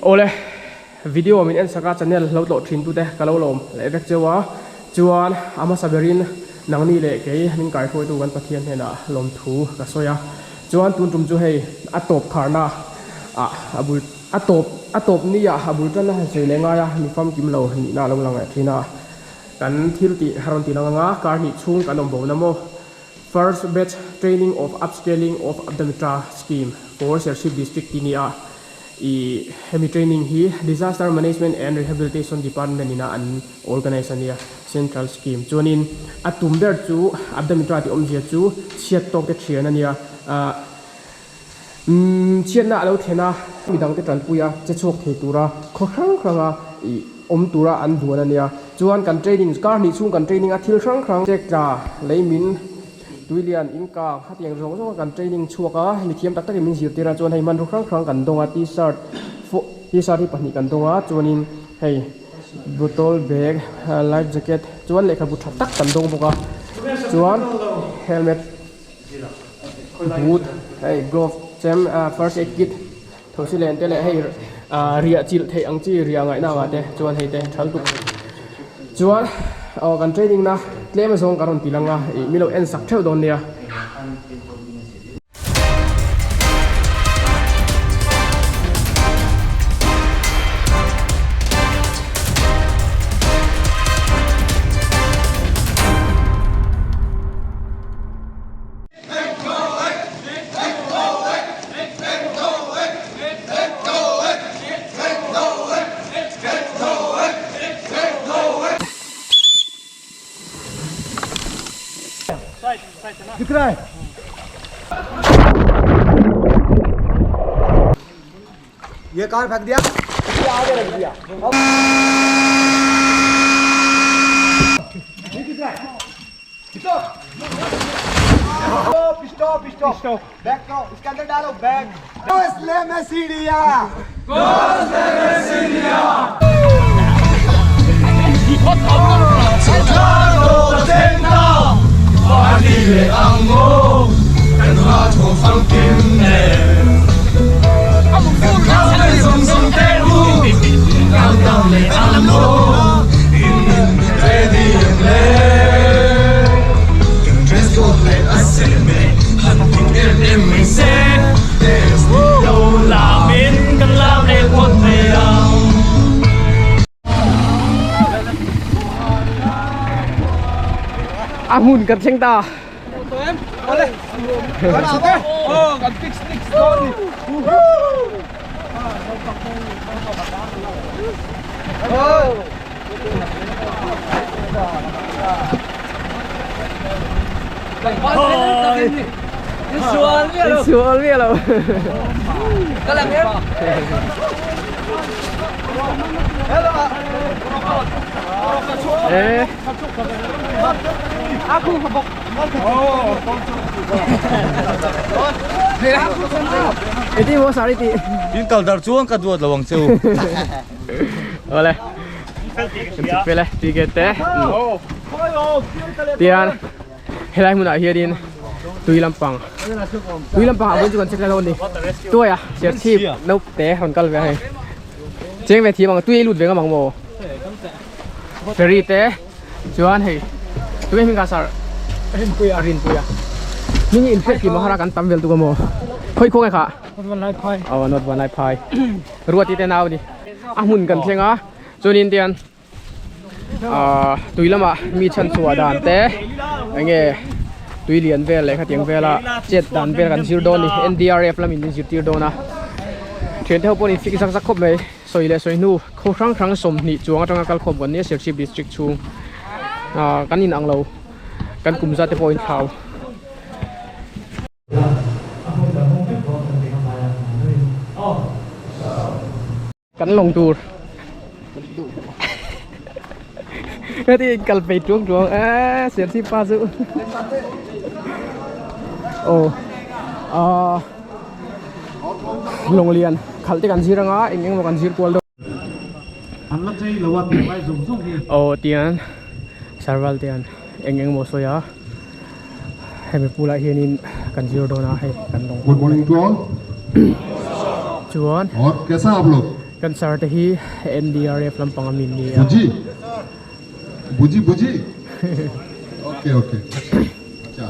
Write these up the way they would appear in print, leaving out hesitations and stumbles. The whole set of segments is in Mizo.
Awle video min en sak a channel lo tlawh thin tute ka lo lawm leh vek cheu a chuan a hmasa berin nangni leh kei min kaihruaitu kan Pathian hnenah lawmthu ka sawi a chuan tun tum chu hei a tawp tharna ah a bul a tawp a tawp ni ah a bul tan a han sawi leh ngai a mi famkim lo nihna a lo lang leh thin a kan thil tih a rawn ti lang ang a kar hnih chhung kan awm bo na maw. First batch training of upscaling of Abdamitra scheme for Serchhip District tih nia i hemi training hi Disaster Management and Rehabilitation Department ina an organise a nia Central scheme chuanin a tum ber chu Abdamitra tih awmzia chu chhiat tawk te thian a nia ah umm chhiatna a lo thlen a midang te tanpui a che chhuak thei tura khaw hrang hranga i awm tura an duan a nia chuan kan training kar hnih chhung kan training a thil hrang hrang check tla lei min tui lian in kang hetiang zawng zawng a kan training chhuak a mi thiam tak takin min zirtir a chuan hei hmanrua hrang hrang kan dawng a tshirt tshirt hi pahnih kan dawng a chuanin hei bottle bag life jacket chuan lehkhabu tha tak kan dawng bawk a chuan helmet boot hei glove chem first aid kit Thosi len te leh hei riah chilh theih ang chi riah ngaihna angah te chuan hei te thal tuk chuan aw kan training na tlem azawng ka rawn ti lang a ih mi lo en sak theuh dawn nia. दिख रहा है ये car फेंक दिया ये आगे रख दिया दिख रहा है stop stop stop stop back करो इसके अंदर डालो बैक घोंसले में सीढ़ियां घोंसले में सीढ़ियां A hmun kan thleng ta. Sual miah lo. Eh. Iti mo sari ti. In kal dar chuan ka duat lo ang cheu. Ole. Pele ticket te. Tian helai hmunah hianin tui lampang tui lampang ah chu kan check hlauh a ni tuai a serchhip naute rawn kal ve a hei cheng ve thiam ang tui a lut ve ngam ang maw ferry te chuan hei tunge hming kha sar rinpuia rinpuia hming hi inhriat kim a har a kan tam vel tuk a maw khawi khaw nge kha aw not vanlai phai ruati te nau a ni a hmun kan thleng a chuanin tian Ahh tui lamah mi chhan chhuah dan te enge tui lian vel leh khatiang vela chet dan vel kan zir dawn a ni ndrf lamin min zirtir dawn a thiante ho pawh an infik zak zak khawp mai sawi leh sawi hnu khaw hrang hrang sawmhnih chuang atanga kal khawm kan nia Serchhip district chhung ahh kan inang lo kan kum zat te pawh a inthlau. Kan lawng tur Heti in kal phei tuang tuang e Serchhip pa chu aw ah lawng lian khalh te kan zir anga eng eng emaw kan zir kual dawn aw tian serval te an eng eng emaw sawi a hemi pool ah hianin kan zir dawn a hei kan lawng Good morning to all. Chuan और कैसा आप लोग? Kan sir te hi NDRF lampang a min ni a. Buji buji buji okay okay acha.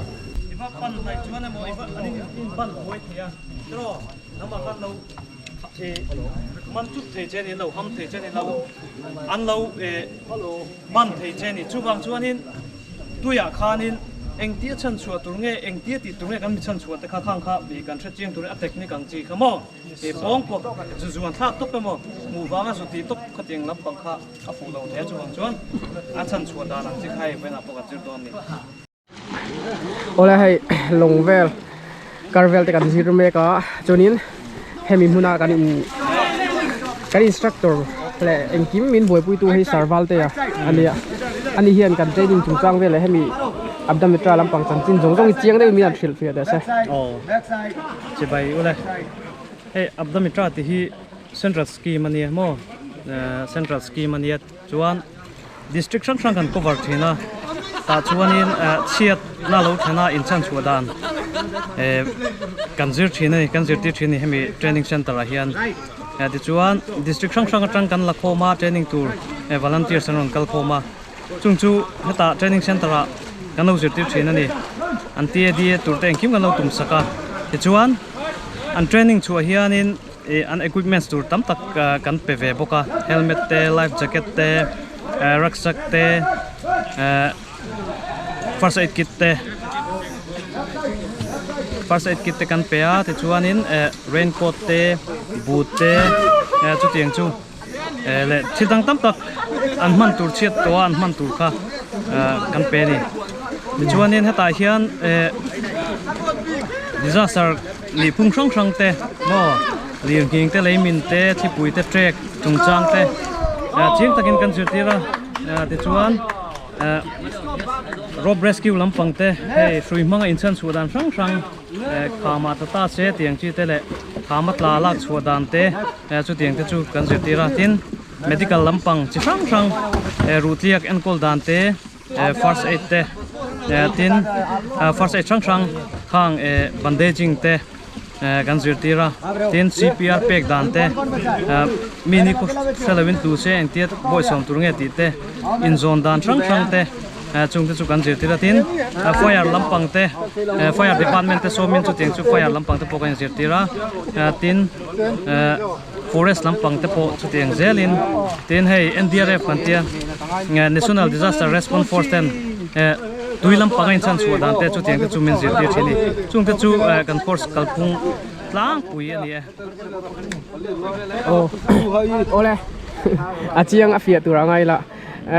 I va pan hnaih chuan emaw i va an in ban buai thei a tiraw nangmah khan lo man chut thei che ni lo ham thei che ni lo an lo man thei che ni chuvang chuanin tuiah khanin engtia chhanchhuah tur nge engtia tih tur nge kan mi chhanchhuah te kha khang kha kan hre chiang turin a technique ang chi kha maw. He pawng pawh zu zuan thlak tawp emaw hmuh vanga zu tih tawp khatiang lampang kha a fuh lo hle chuvang chuan a chhan chhuah dan ang chi kha hei vawiinah pawh kan zir dawn a ni. Awle hei lawng vel kar vel te kan zir mek a chuanin hemi hmuna kan in kan instructor leh engkim min buaipui tu hi Sir Valtea a nia ani hian kan training chungchang vel leh hemi Abdamitra lampang chanchin zawng zawng hi chiang deuhin min han hrilhfiah teh se. Chibai ule. Hei Abdamitra tih hi Central Scheme a nia maw? Central Scheme a nia chuan District hrang hrang kan cover thin a, tah chuanin chhiat na lo thlen a inchan chhuah dan kan zir thin a ni, kan zirtir thin a ni hemi training center ah hian. Tichuan District hrang hrang atang kan la khawm a training tur volunteers an rawn kal khawm a. Chung chu hetah training center ah kan lo zirtir thin a ni. An TADA tur te engkim kan lo tum sak a. Tichuan an training chhuah hianin ih an equipments tur tam tak kan pe ve bawk a. Helmet te, life jacket te, rucksack te, eh first aid kit te, first aid kit te kan pe a. Tichuanin eh raincoat te, boot te, chutiang chu. leh thil dang tam tak an hman tur chhiat tawh a an hman tur kha kan pe a ni tichuanin hetah hian disaster nih phung hrang hrang te maw lirnghing te leimin te thlipui te trek chungchang te chiang takin kan zirtir a tichuan rope rescue lampang te hei hrui hmanga inchhanchhuah dan hrang hrang. Khama ta ta se tiang chi te leh khama tla lak chhuah dan te chutiang te chu kan zirtir a tin medical lampang chi hrang hrang ruhtliak enkawl dan te first aid te tin first aid hrang hrang khang bandaging te kan zirtir a tin C_P_R pek dan te mi ni khaw hre lo in tlu se engtia bawihsawm tur nge tih te inzawn dan hrang hrang te. Chung te chu kan zirtir a tin fire lampang te fire department te sawmin chutiang chu fire lampang te pawh kan inzirtir a tin forest lampang te pawh chutiang zelin tin hei N_D_R_F kan tia National Disaster Response Force ten tui lampang a inchhan chhuah dan te chutiang te chu min zirtir thin a ni chung te chu kan course kalphung tlangpui a ni e. Aw awle a chiang a fiah tur a ngai la.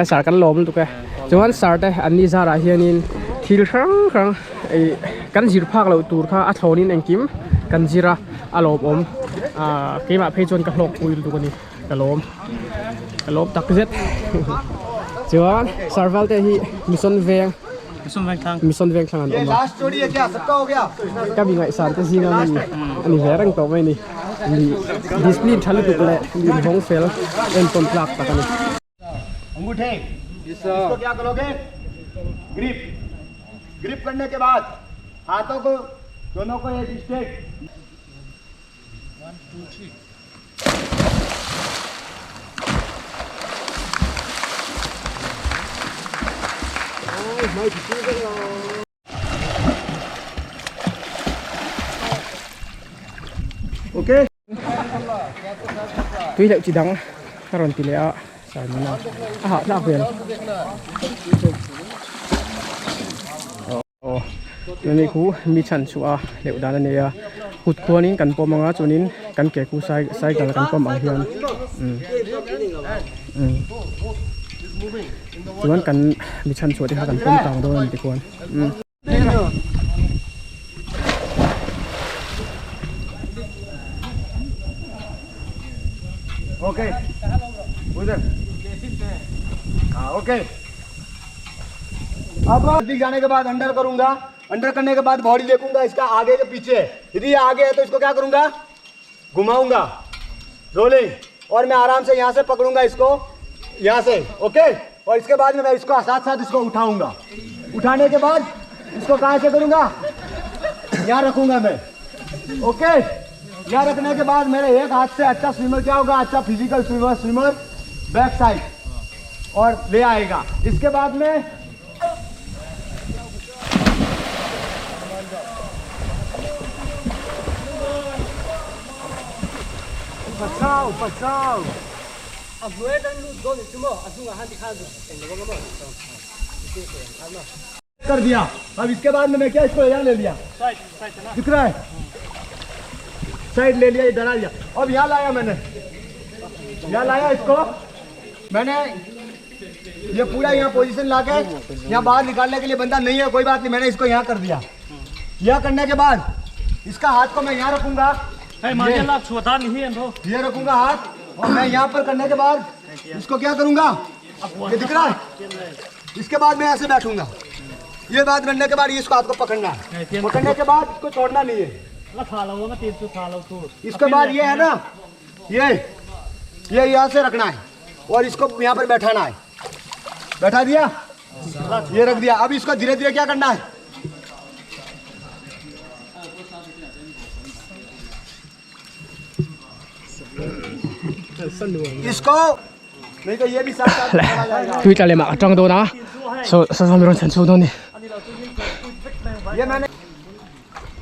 Sir kan lawm lutuk e chuan sir te an ni zarah hianin thil hrang hrang ih kan zir phak loh tur kha a thlawnin engkim kan zir a a lawmawm ah keimah phei chuan ka hlawk pui lutuk a ni ka lawm ka lawm tak zet chuan sir val te hi mission veng mission veng thlang an awm a ka mi ngaihsan te zinga mi a ni ve reng tawh mai a ni. Mi discipline tha lutuk leh mi invawng fel entawn tlak tak a ni. अंगूठे इसको क्या करोगे grip grip करने के बाद हाथों को दोनों को एक straight Tui loh chi dang a rawn ti leh a Sarmina a hah tlak vel aw chuan hei khu mi chhan chhuah a hleuh dan a nei a kut khuanin kan pawm ang a chuanin kan ke khu cycle kan pawm ang hian umm chuan kan mi chhan chhuah te kha kan pawm tang dawn a ni tikhuan umm. Okay उधर हाँ ओके अब नजदीक जाने के बाद अंडर करूंगा अंडर करने के बाद बॉडी देखूंगा इसका आगे के पीछे यदि ये आगे है तो इसको क्या करूंगा घुमाऊंगा रोलिंग और मैं आराम से यहाँ से पकड़ूंगा इसको यहाँ से ओके और इसके बाद में मैं इसको साथ साथ इसको उठाऊंगा उठाने के बाद इसको कहाँ से करूंगा यहाँ रखूंगा मैं ओके यहाँ रखने के बाद मेरे एक हाथ से अच्छा स्विमर क्या होगा, अच्छा physical swimmer, swimmer back side और ले आएगा। इसके बाद में बचाओ बचाओ। कर दिया। अब इसके बाद में मैं क्या इसको यहाँ ले लिया, दिख रहा है, साइड ले लिया, ये डरा लिया। अब यहाँ लाया मैंने, यहाँ लाया इसको मैंने, ये पूरा यहाँ पोजीशन ला के यहाँ बाहर निकालने के लिए बंदा नहीं है, कोई बात नहीं, मैंने इसको यहाँ कर दिया। यहाँ करने के बाद इसका हाथ को मैं यहाँ रखूंगा, ये रखूंगा हाथ, और मैं यहाँ पर करने के बाद इसको क्या करूंगा, ये दिख रहा है, इसके बाद मैं ऐसे बैठूंगा। ये बात बनने के बाद इसको हाथ को पकड़ना है, पकड़ने के बाद इसको छोड़ना नहीं है। इसके बाद ये है ना, ये यहाँ से रखना है और इसको यहाँ पर बैठाना है। बैठा दिया, ये रख दिया। अब इसको धीरे धीरे क्या करना है, इसको नहीं तो ये भी साथ साथ चला जाएगा। Tui tla leh mah ka tang dawn a, so so mi rawn chhan chhuak dawn a ni. ये मैंने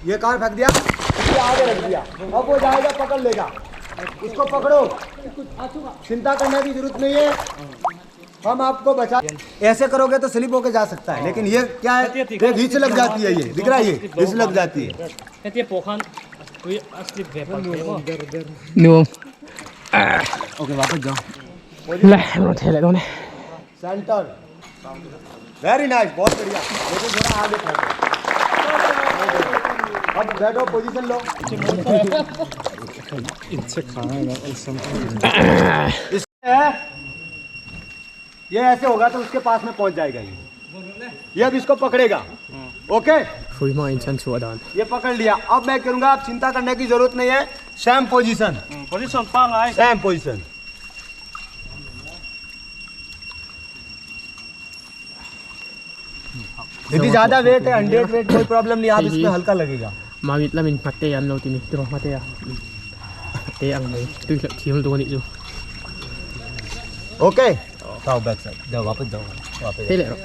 ये कार फेंक दिया, इसके आगे रख दिया। अब वो जाएगा पकड़ लेगा, उसको पकड़ो, चिंता करने की जरूरत नहीं है, हम आपको बचा। ऐसे करोगे तो स्लिप होके जा सकता है, लेकिन ये क्या है, ये घीच लग जाती है, ये दिख रहा है, ये घीच लग जाती है। Nuam. Okay वापस जाओ। Le rawn theh leh dawn e. Centre, very nice, बहुत बढ़िया। लेकिन थोड़ा आगे फेंको, अब बैठो, पोजीशन लो। है, ये ऐसे होगा तो उसके पास में पहुंच जाएगा ये। ये अब इसको पकड़ेगा। Okay, Hrui hmangin in chhan chhuah dan. ये पकड़ लिया। अब मैं करूंगा, आप चिंता करने की जरूरत नहीं है, same position, position pangai, same position. यदि ज्यादा वेट है, 100 वेट, कोई प्रॉब्लम नहीं, आप इसमें हल्का लगेगा। Mamit lamin ngate an lo tini tiro ngate a ngate ang mai tui hleuh thiam dawn anih chu. Okay, जाओ बैक साइड जाओ, वापस जाओ, वापस Hei leh rawh.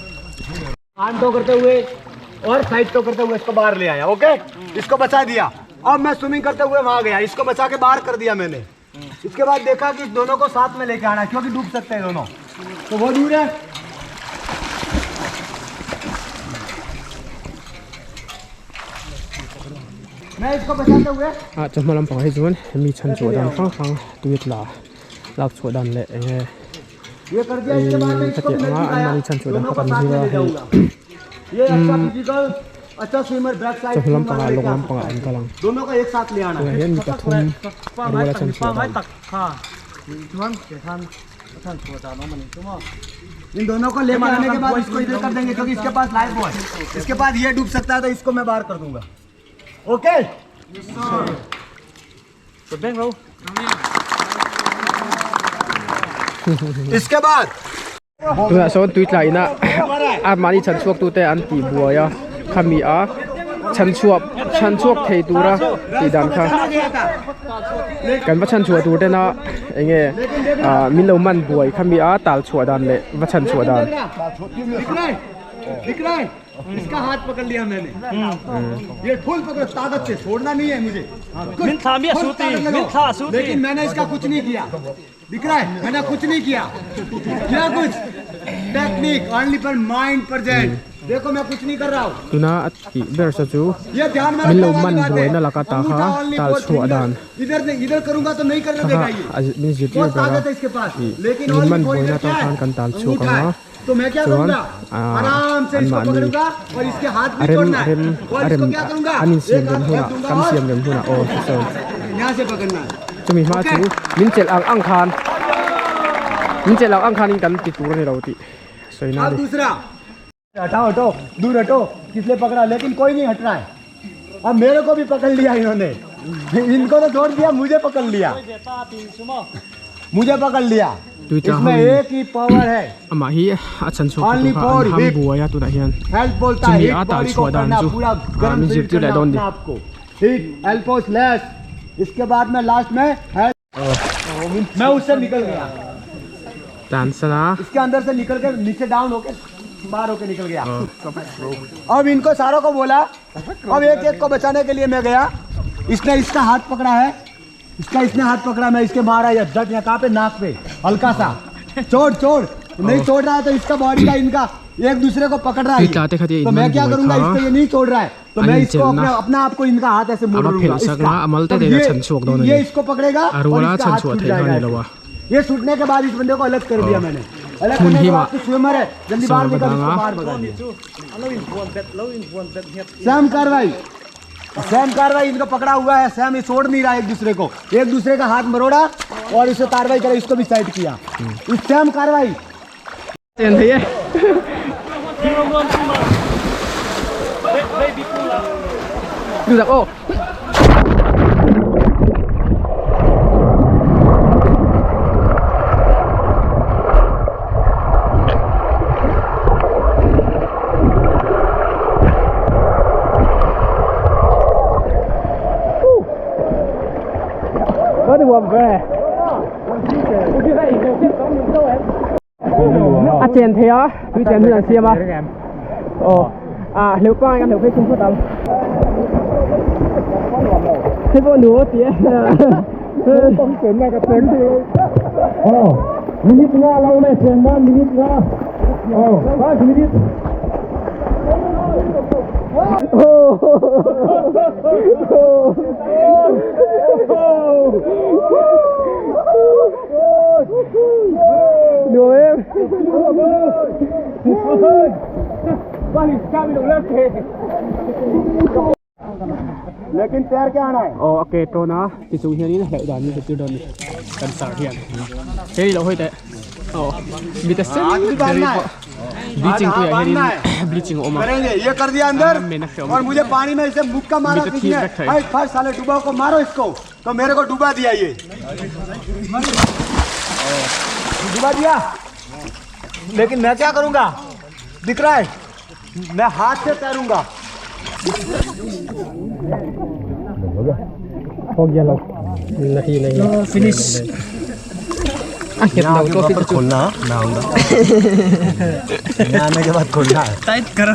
आर्म टो करते हुए और साइड टो करते हुए इसको बाहर ले आया। ओके, इसको बचा दिया। अब मैं स्विमिंग करते हुए वहां गया, इसको बचा के बाहर कर दिया मैंने। इसके बाद देखा कि दोनों को साथ में लेके आना है, क्योंकि डूब सकते हैं दोनों, तो वो दूर है। मैं इसको बचाते हुए a chawhma lampang hi chuan mi chhan chhuah dan hrang hrang tui tla lak chhuah dan leh eng nge ये कर दिया। इसके बाद मैं इसको khatiang भी anga नहीं an mahni chhan chhuah dan दोनों kha को kan साथ zir में a ले hei जाऊंगा। ये अच्छा फिजिकल, अच्छा swimmer, back side chawhma lampangah lawng lampangah an kal ang. दोनों को एक साथ ले आना। Tunah hian mi pathum a ruala chhan chhuah dan. इन दोनों को ले आने के बाद इसको इधर कर देंगे, क्योंकि इसके पास लाइफ बॉय, इसके पास ये डूब सकता है, तो इसको मैं बाहर कर दूंगा। ओके, इसके बाद tunah sawn tui tla ina a mahni chhan chhuak tu te an tih buai a khami a chhan chhuak chhan chhuak thei tura tih dan kha kan va chhan chhuah tur te na eng nge min lo man buai khami a tal chhuah dan leh va chhan chhuah dan. दिख रहा है, दिख रहा है, इसका हाथ पकड़ लिया मैंने, ये फुल पकड़, ताकत से छोड़ना नहीं है मुझे, Min tha mi a full su ti, ताकत लगाओ। min tha a su ti. लेकिन मैंने इसका कुछ नहीं किया, दिख रहा है, मैंने कुछ नहीं किया, क्या कुछ टेक्निक ओनली पर माइंड प्रेजेंट। देखो मैं कुछ नहीं कर रहा हूँ, tuna a tih ber sa chu ये ध्यान में min lo रखने वाली man बात buai है। na laka ta अंगूठा kha only tal for chhuah finger। Dan इधर नहीं, इधर करूंगा तो नहीं करने kha देगा ये, a min zirtir बहुत ber a ताकत है इसके पास, लेकिन min only man for buai इधर na क्या tang है, khan kan tal chhuak अंगूठा anga है। तो मैं क्या chuan करूंगा, आराम से an इसको mahni पकड़ूंगा और इसके हाथ भी a rem छोड़ना है, rem और a इसको rem क्या करूंगा, an in siam एक rem हाथ hunah फेंक दूंगा kan और siam rem hunah aw sawn यहाँ से पकड़ना है। chumi hma chu min chelh ang ang khan min chelh ang ang khanin kan ti tur ani lo tih sawi na अब ani. दूसरा हटाओ, हटो दूर हटो, किसने पकड़ा, लेकिन कोई नहीं हट रहा है। अब मेरे को भी पकड़ लिया इन्होंने, इनको तो छोड़ दिया, मुझे पकड़ लिया, मुझे पकड़ लिया। Tui tla इसमें hom एक ही पावर है, amah hi a chhan chhuak Only tu kha for an ham hip. buai a tunah hian health बोलता है chumi hip a tal body को chhuah dan करना, chu पूरा a गर्म min feel zirtir leh करना dawn ni. अपने आप को, hip elbows less, इसके बाद में लास्ट में है मैं उससे निकल गया tan sana इसके अंदर से निकल के नीचे डाउन होके बाहर होके निकल गया अब इनको सारों को बोला अब एक एक को बचाने के लिए मैं गया इसने इसका हाथ पकड़ा है इसका इसने हाथ पकड़ा मैं इसके मारा या जट या कहाँ पे नाक पे हल्का सा छोड़ छोड़ नहीं छोड़ रहा है तो इसका बॉडी का इनका एक दूसरे को पकड़ रहा है Tui tla te kha ti तो मैं क्या in man करूंगा buai kha. इसको ये नहीं छोड़ रहा है तो मैं An इसको chelna. अपने अपना आपको इनका हाथ ऐसे मोड़ Ama लूंगा phel sak इसका। na, amal te तो te na ये- chhan chhuak dawn a ये ni. इसको पकड़ेगा A और ruala इसका chhan हाथ chhuah छूट thei kha जाएगा ni ऐसे। lo a. ये छूटने के बाद इस बंदे को अलग कर दिया मैंने अलग Hmun करने के hi ma बाद स्विमर है जल्दी बाहर Sangha निकल इसको badanga. बाहर भगा दिया सैम कार्रवाई सैम कार्रवाई इनको पकड़ा हुआ है सैम ये छोड़ नहीं रहा है एक दूसरे को एक दूसरे का हाथ मरोड़ा और इसे कार्रवाई करे इसको भी साइड किया इस सैम कार्रवाई Chen thei e. Du dak aw. A chen thei a tui chen hun an siam a aw ah hleuh pangai kan hleuh phei thung phawt ang hei pawh nuam a ti e minute nga lo le chen na minute nga oh 5 minute nuam em लेकिन तैर के आना है aw a ke tawn a ti chung hianin hleuh dan hi zirtir dawn a ni kan sar hian hei lo hawi teh aw mita sen हाथ भी बांधना है bleaching tuiah बांधना hianin है। bleaching a awm a करेंगे ये कर दिया अंदर मैंने ख्याल और मुझे पानी में इसे मुक्का मारा मुझे किसी ठीक ने रखा है। भाई फर्स्ट साले डुबा को मारो इसको तो मेरे को डुबा दिया ये डुबा दिया लेकिन मैं क्या करूंगा दिख रहा है मैं हाथ से तैरूंगा हो गया लो नहीं नहीं finish a nghet lo to fit chu खोलना ना होगा आने के बाद खोलना है टाइट करो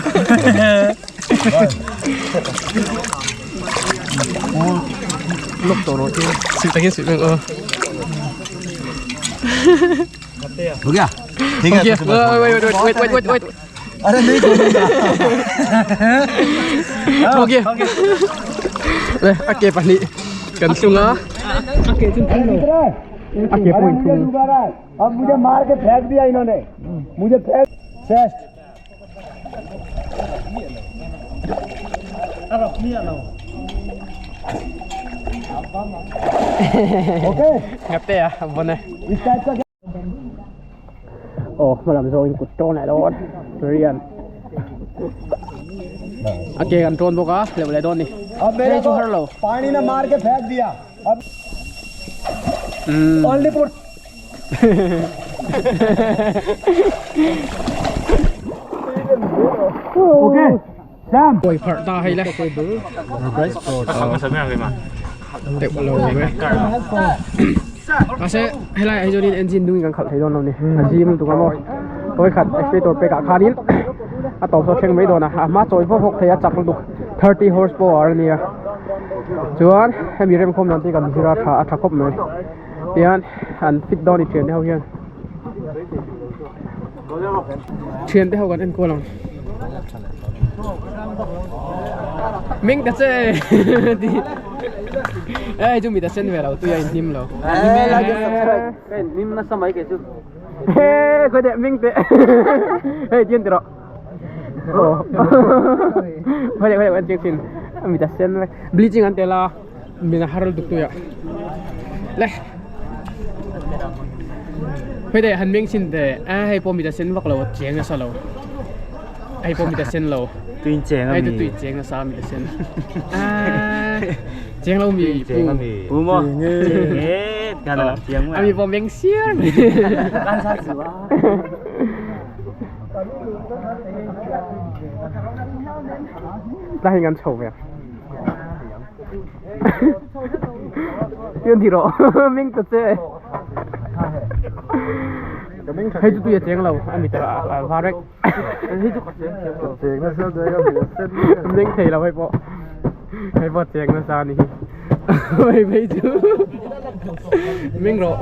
lok to ro ti si takin si meng aw हो गया ठीक okay wait wait wait wait wait wait अरे नहीं खोलूंगा okay le a ke pahnih kan hlung a a ke chu a ke pawh in मुझे hlung डुबा रहा है अब मुझे मार के फेंक दिया इन्होंने मुझे फेंक chest okay ngap te a bon e इस टाइप का aw hmalam zawng in kut tawn leh dawn rian a ke kan tawn bawk a hleuh leh dawn a ni अब मेरे hei chu को har lo पानी ने मार के फेंक दिया अब only put okay Sam oi phar ta hei le teuh lo ve mahse helai ah hi chuanin engine dungin kan khalh thei dawn lo ni a zim lutuk a maw hawi khat accelerator pek ah khanin a tawp saw thleng mai dawn a a hma chawi vawk vawk thei a chak lutuk thirty horse power a nia chuan hemi remkhawm dan te kan zir a tha a tha khawp mai tihian an fit dawn a ni thian te ho hian thian te ho kan enkawl ang ming ta che ei chu mita sen ve lo tui a inhnim lo ka inhnim nasa mai kei chu he khawi teh ming teh hei tian ti rawh aw khawi teh khawi teh kan chiang thin mita sen vek bleaching an tel a min a har lutuk tuiah le khawi teh han meng chhin teh a hei pawh mita sen vak lo a cheng nasa lo hei pawh mita sen lo tuin cheng hei chu ami tui cheng nasa mita sen a cheng lo mi pu pu maw cheng e kan a chiang mai ami pawh meng siar mai kan sa chu a ta hei ngan chho ve. Tian ti rawh ming ta che. Hei chu tui a cheng lo a mit a var vek. Cheng nasa daih a hmuh sen Meng thei lo hei pawh. Hei pawh cheng nasa a ni hi. Hei phei chu meng rawh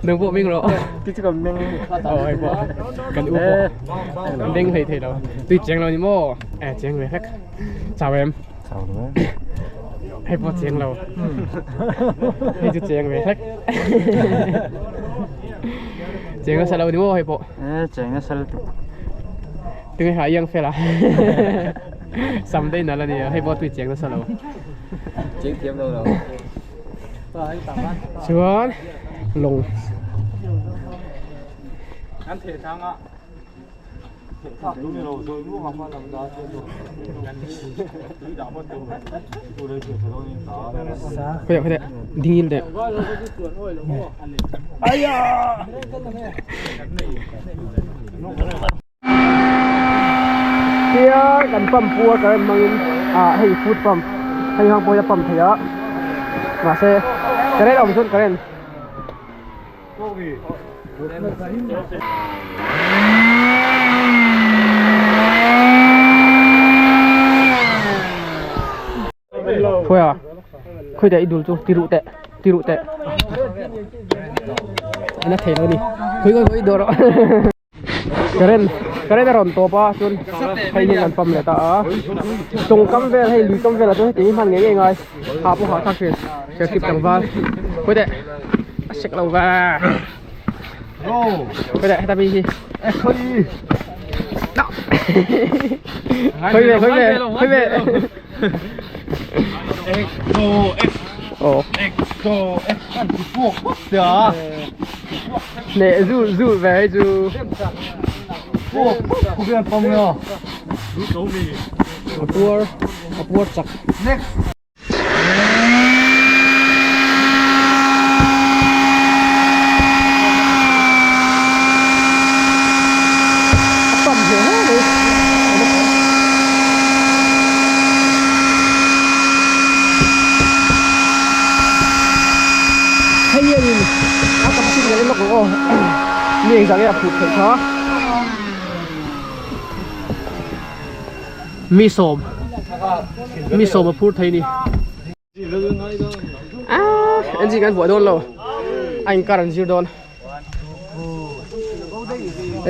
nang pawh meng rawh. Ti chu ka meng. Aw hei pawh kan u pawh meng hlei thei lo. Tui cheng lo ni maw? Eh cheng ve hlek. Chau em? Chau lo e. Hei pawh cheng lo. Hei chu cheng ve hlek. Cheng nasa lo ni maw hei pawh? Eh cheng nasa lutuk. Tunge ha iang fel a. Sam daih nalh a nia hei pawh tui cheng nasa lo. Cheng thiam lo lo. Chuan lawng. Kan theh thang a. Khawi khawi dingil deh. Tia kan pump pua current hmangin ah hei foot pump hei hmang pawhin a pump thei a mahse current a awm chuan current. Thôi à Khơi để đùn chú Ti rụ tệ Ti rụ tệ Anh đã thấy đâu đi Khơi khơi khơi đồ đó Karen Karen a rawn tawp a chuan hei hian an pump leh ta a Tawng kam vel hei lui kam velah chuan heti hi hman ngei ngei ngai hah pawh hah thlak thin Serchhip tlangval Khawi teh a sek lo va Khawi teh heta mi hi Khawi ve khawi ve khawi ve Ồ Nè zu zu về zu A puar a puar chak A pump hle hle mai. Hei hianin a capacity kan en lawk ang aw mi engzah nge a phut theih kha mi sawm mi sawm a phur thei ni ah engine kan vuah dawn lo a inkar an zir dawn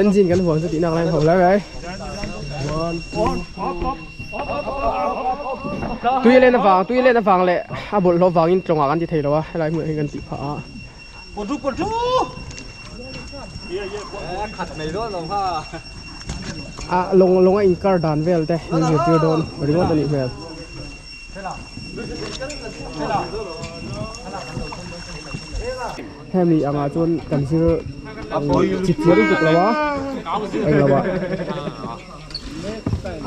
engine kan vuah chu tih nak lai ho lai mai tui len avang tui len avang leh a bawlhhlawh vangin tlawngah kan ti thei lo a helai hmunah hian kan tih phah a. A lawng lawng a inkar dan vel te min zirtir dawn ringawt a nih hmel. Hemi angah chuan kan zir chip chiar lutuk lo a englo ah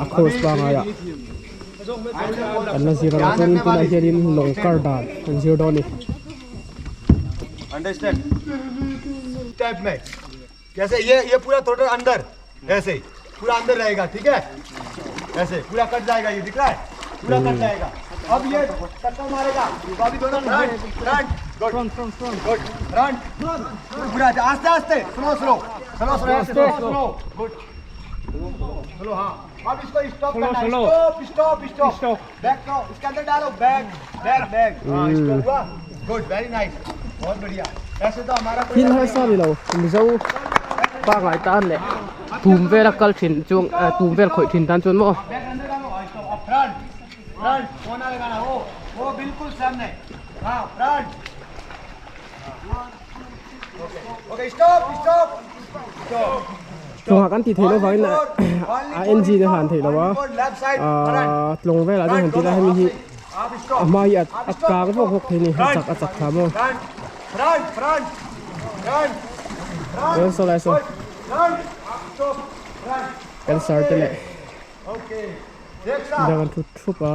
a course pangai ah kan la zir anga chuan tunah hianin lawng kar dan kan zir dawn a ni. Understand type में कैसे ये ये पूरा total अंदर ऐसे पूरा अंदर रहेगा ठीक है ऐसे पूरा कट जाएगा ये दिख रहा है पूरा कट जाएगा अब ये टक्कर मारेगा तो अभी दोनों front front good front front front good front पूरा आस्ते आस्ते slow slow slow slow slow slow good slow हाँ अब इसको स्टॉप करना है stop stop stop stop back करो इसके अंदर डालो back back back हाँ स्टॉप हुआ good very nice बहुत बढ़िया ऐसे तो हमारा कोई Thil harsa ni lo Mizo pangngai tan leh tum vela kal thin chuang ah tum vel khawih thin tan chuan maw. Back अंदर डालो हाँ स्टॉप अब फ्रंट फ्रंट कोना लगाना वो वो बिल्कुल सामने हाँ front okay okay stop stop stop Tlawngah kan tih theih loh vangin a engine a han theih loh a ah tlawng velah chuan han ti la hemi hi a hma hi a kang vawk vawk thei a ni a chak a chak thla maw chuan saw lai saw kan sir te leh dang an thut thup a.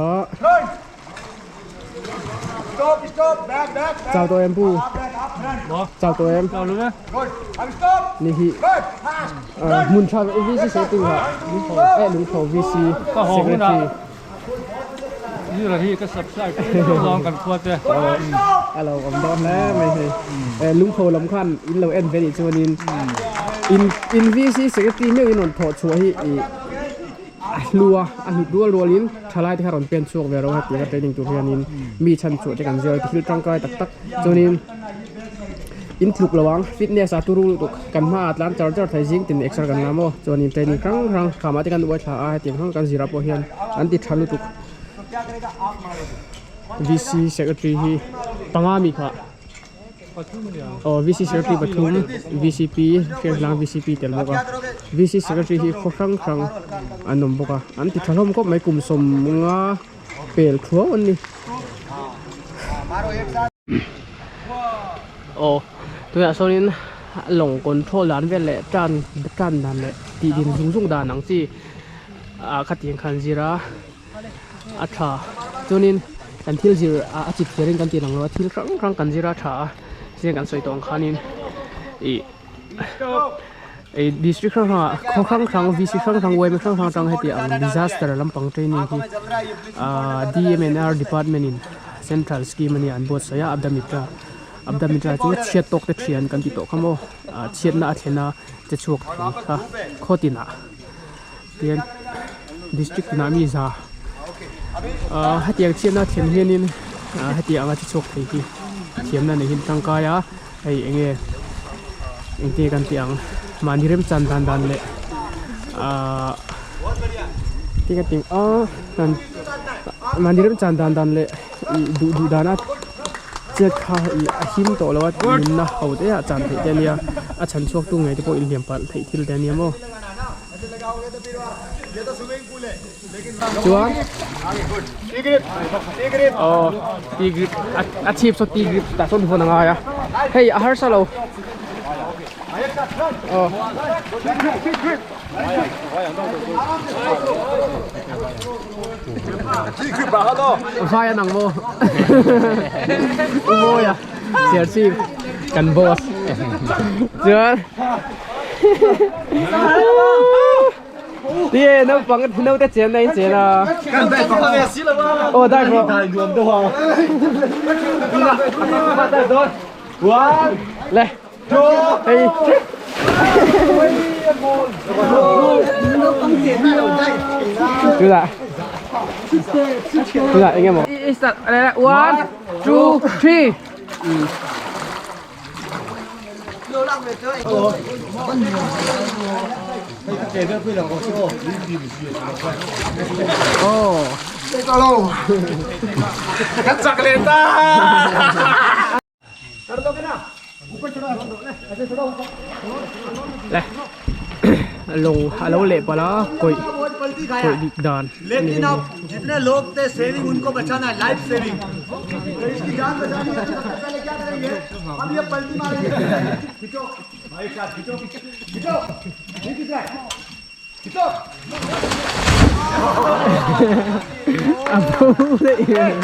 Chau tawh em pu? Chau tawh em? Ni hi hmun tha VC se tu ha eh lungtho VC secretary. Zira hi ka subscribe zawng kan khua te. A lo awm dawn hle mai hei. Lungpho lam khan in lo en ve nih chuanin in in VC secretary meuh in rawn thawh chhuah hi ih a hlu a, a hlut rual rualin thalai te kha rawn pen chhuak ve ro heti ka training tur hianin mi chhan chhuah te kan zir a thil tangkai tak tak chuanin in tluk lo ang fitness ah turu lutuk kan hmaah tlan char char thei zing tin exer kan la maw chuanin training hrang hrang khamah te kan uai thla a hetiang hrang kan zirah pawh hian an ti tha lutuk VC secretary hi panga mi kha. Aw VC Secretary pathum VCP Hriatlang VCP tel bawk a VC Secretary hi khaw hrang hrang an awm bawk a an ti tha hlawm khawp mai kum sawm nga pel thuau an ni aw tunah sawnin lawng control dan vel leh tan tan dan leh tih din zung zung dan ang chi ah khatiang khan zir a. a tha chuanin kan thil zir a chip thiarin kan tih lang lo a thil hrang hrang kan zir a tha a chiang kan sawi tawh ang khanin ih ih district hrang hrangah khaw hrang hrang VC hrang hrang yma hrang hrang atang heti ang disaster lampang training hi ahh D_M_N_R department in central scheme ania an buatsaih a Abdamitra Abdamitra chu chhiat tawk te thian kan ti tawh kha maw ah chhiatna a thlen a che chhuak thei kha khaw tinah. Tihian district tinah mi za ahh hetiang chhiatna thlen hianin ahh hetiang anga chi chhuak thei hi thiamna nei hi an tangkai a hei eng nge engtin nge kan tih ang mahni remchan dan dan leh ahh engtin nge tih ang ahh mahni remchan dan dan leh ih duh duh dana chet kha ih a him tawh lo a nunna ho te ah chan theih te a nia a chhan chhuak tu ngei te pawh inhliam palh theih thil te a nia maw. Chuan aw T grip a chhip saw T grip tah sawn vawn a ngai a hei a harsa lo aw vai an ang maw u mawi a serchhip kan boss chuan. Ti naupang naute chen na in chen a. Aw dai rawh. Le. Hei. Tuna. Tuna enge maw. One, two, three. Le lawng a lo leh palh a kawih kawih dik dan a ni hei. A bo daih.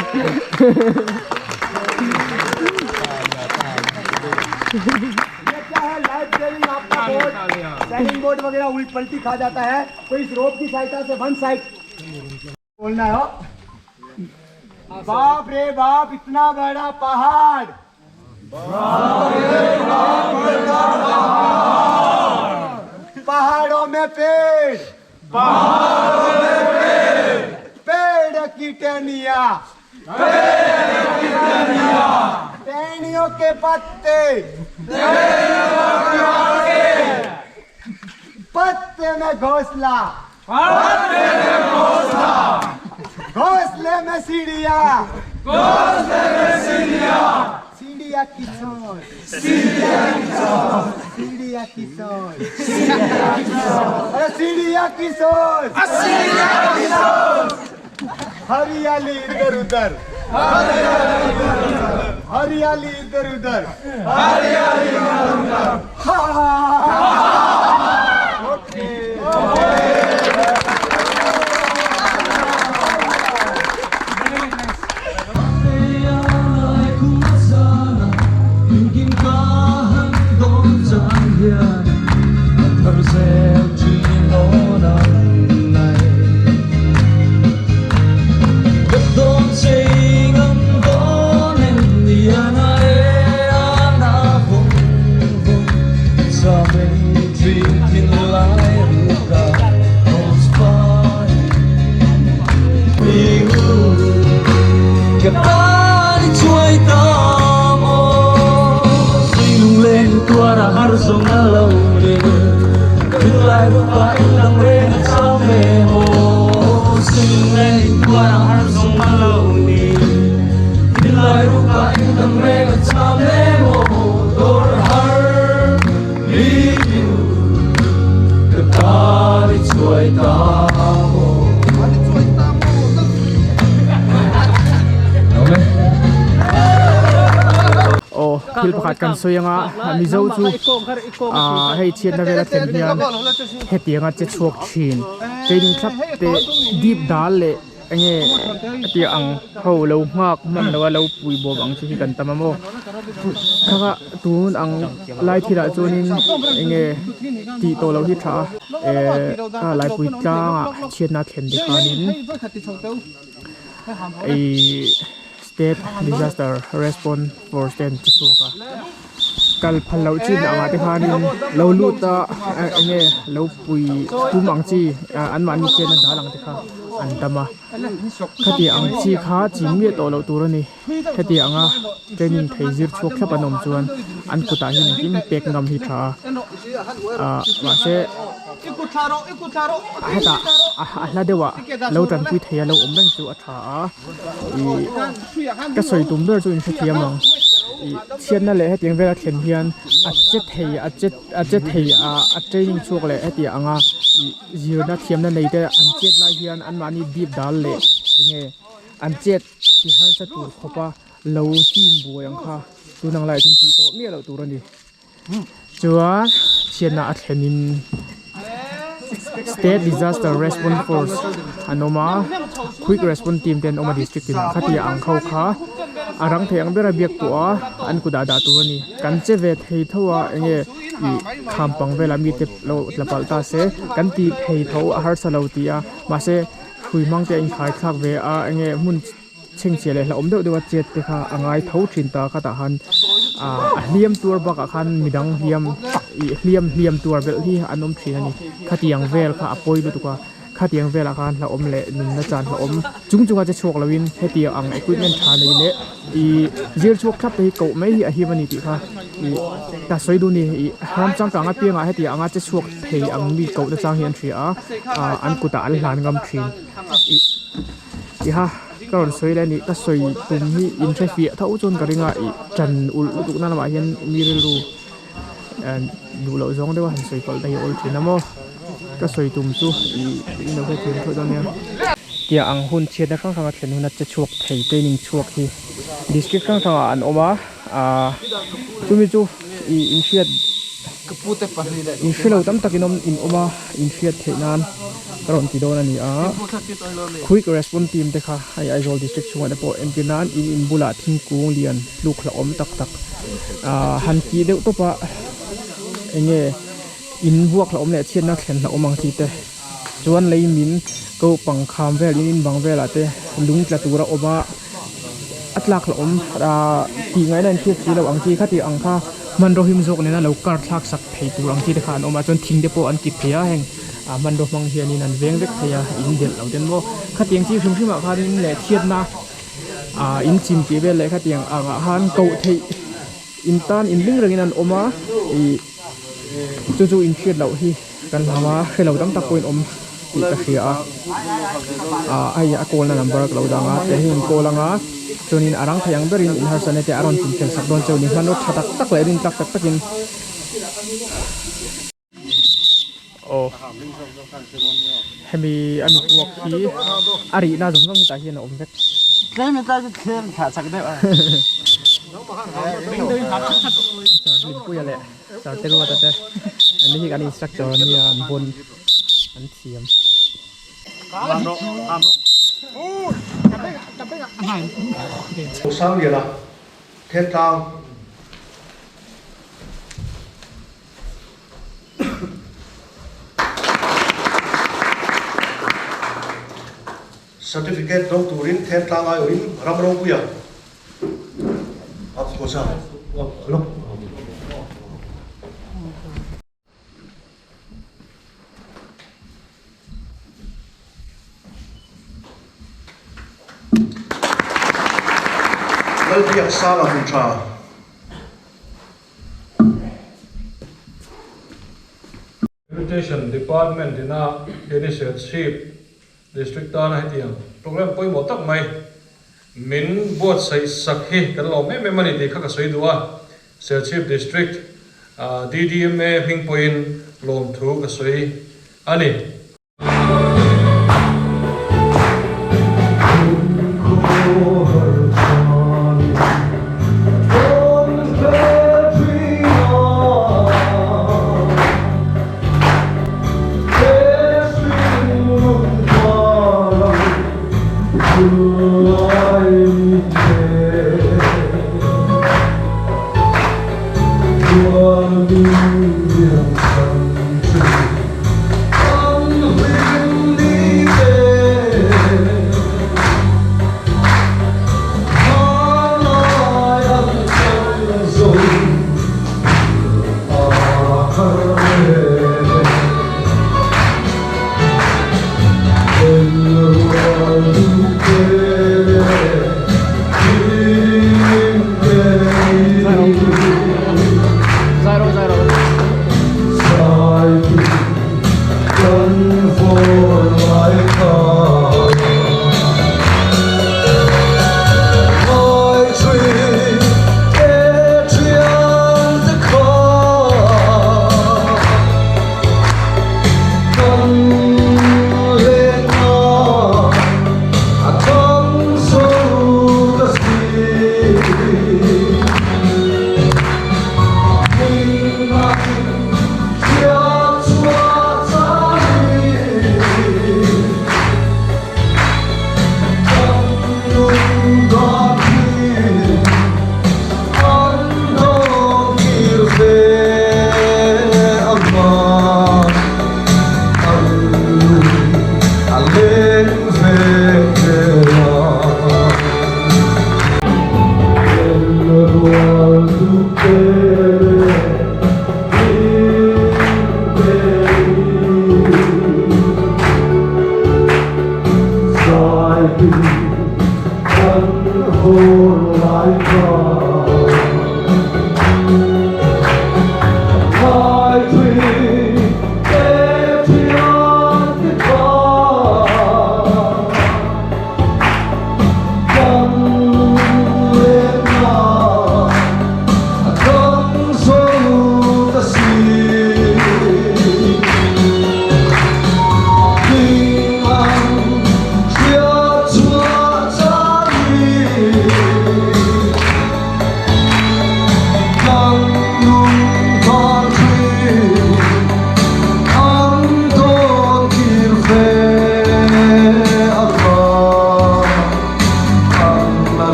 बाप रे बाप इतना बड़ा पहाड़ बाप रे बाप बड़ा पहाड़ पहाड़ों में पेड़ पहाड़ों में पेड़ पेड़ की टहनिया पेड़ की टहनिया टहनियों के पत्ते टहनियों के पत्ते पत्ते में घोंसला पत्ते में घोंसला घोंसले में सीढ़िया घोंसले में सीढ़िया सीढ़िया की सोच सीढ़िया की सोच सीढ़िया की सोच अरे सीढ़िया की सोच सीढ़िया की सोच हरियाली इधर उधर हरियाली इधर उधर हरियाली इधर उधर okay zawng a lo ni Thinlai rupa in dang reng a chau ve maw Singne tuar ang har zawng a lo ni Thinlai rupa in dang reng a chau ve maw Dawr har mi du ka tan i chuai ta maw. Aw thil pakhat kan sawi anga Mizo chu ah hei chhiatna vel a thlen hian hetianga che chhuak thin training thlap te dip dal leh enge hetiang ang ho lo nghak hman lo a lo pui bawm ang chi hi kan tam a maw thaka tun ang lai thilah chuanin enge tih tawh loh hi tha a eh a laipui tlangah chhiatna a thlen te khanin ihh state disaster response force te an ti chhuak a kal phal loh chin angah te khanin lo lut a enge lo pui tum ang chi ah anmahni chenna dal ang te kha an tam a khatiang ang chi kha ching miah tawh loh tur a ni hetiang anga training thei zir chhuak thlap an awm chuan an kutah hian engkim hi pek ngam hi tha a ah mahse hetah a hla deuh ah lo tanpui thei a lo awm reng chu a tha a ih ka sawi tum ber chu in hrethiam ang ih chhiatna leh hetiang vela thlen hian a che thei a che a che thei a a training chhuak leh hetiang anga ih zirna thiamna nei te an chet lai hian anmahni dip dal leh eng nge an chet ti harsa tur khawpa lo team buai ang kha tun ang laiah chuan tih tawh miah loh tur a ni. Chuan chhiatna a thlenin State Disaster Response Force an awm a, Quick Response Team te an awm a district tinah khatia ang ho kha a rang thei ang bera biak pawh a an kut ah dah tur a ni. Kan che ve thei tho a enge ih kham pang velah mite lo tla palh ta se kan ti thei tho a harsa lo ti a mahse hrui hmang te a inkhai thlak ve a enge hmun Chhengchhia leh hlauhawm deuh deuh a chet te kha a ngai tho thin ta khatah khan ah a hliam tuar bakah khan midang hliam ih hliam hliam tuar belh hi an awm thin a ni khatiang vel kha a pawi lutuk a khatiang velah khan hlauhawm leh nunna chan hlauhawm chung chunga che chhuak loin hetiang ang equipment tha nei leh ih zir chhuak thlap te hi koh mai hi a him a ni tih kha ih ka sawi duh a ni ih ram changkang apiangah hetiang anga che chhuak thei ang mi koh na chang hi an hria a ah an kutah an hlan ngam thin ih. Tiha ka rawn sawi leh a nih ka sawi tum hi in hre fiah tho chuan ka ring a ih ṭan ulh lutuk na lamah hian mi rilru duh loh zawng deuh a han sawi palh te hi a awl ṭhin a maw ka sawi tum chu ih in lo hrethiam theuh dawn nia. Tia ang hun chhiatna hrang hrang a thlen hun a che chhuak thei training chhuak hi district hrang hrangah an awm a ah chumi chu ih inhriat inhre lo tam takin awm in awm a inhriat theih nan. Ka rawn ti dawn a ni a, Quick Response Team te kha hei Aizawl District chhungah te pawh entir nan in in bulah thingkung lian tluk hlauhawm tak tak ah han tih deuh tawp a eng nge in vuak hlauhawm leh chhiatna thlen hlauhawm ang chi te chuan lei min ko pang kham vel in in bang velah te lung tla tur a awm a a tlak hlauhawm ah tih ngaihna in hriat si loh ang chi kha tih ang kha hmanraw him zawk nena lo kar thlak sak thei tur ang chi te kha an awm a chuan thing te pawh an kit thei a heng. a hmanraw hmang hianin an veng vek thei a in delh lo ten maw khatiang chi hrim hrim ah khanin leh chhiatna ah in chim tih vel leh khatiang angah khan koh theih in tan in ring rengin an awm a ih chu chu in hriat loh hi kan hlau a hre lo tam tak pawhin awm tih ka hria a ah hei a call na number ka lo dang a tiang hi in call anga chuanin a rang thei ang berin in harsatna te a rawn chinfel sak dawn cheu ni hmanraw tha tak tak leh rin tlak tak takin. Aw hemi a mi puak hi a rihna zawng zawng hi tah hian a awm vek. Sir Hlimpuia leh Sir Teruata te an ni hi kan instructor an nia an bawn an thiam. Sangliana Thentlang. Certificate dawng turin Thentlang aiawhin ram ropuia a phuahchah lawk. Lalbiaksanga hmun tha. Documentation Department ina keini Serchhip District tana hetiang programme pawimawh tak mai min buatsaih sak hi kan lawm em em a ni tih kha ka sawi duh a. Serchhip District DDMA hming pawhin lawmthu ka sawi a ni.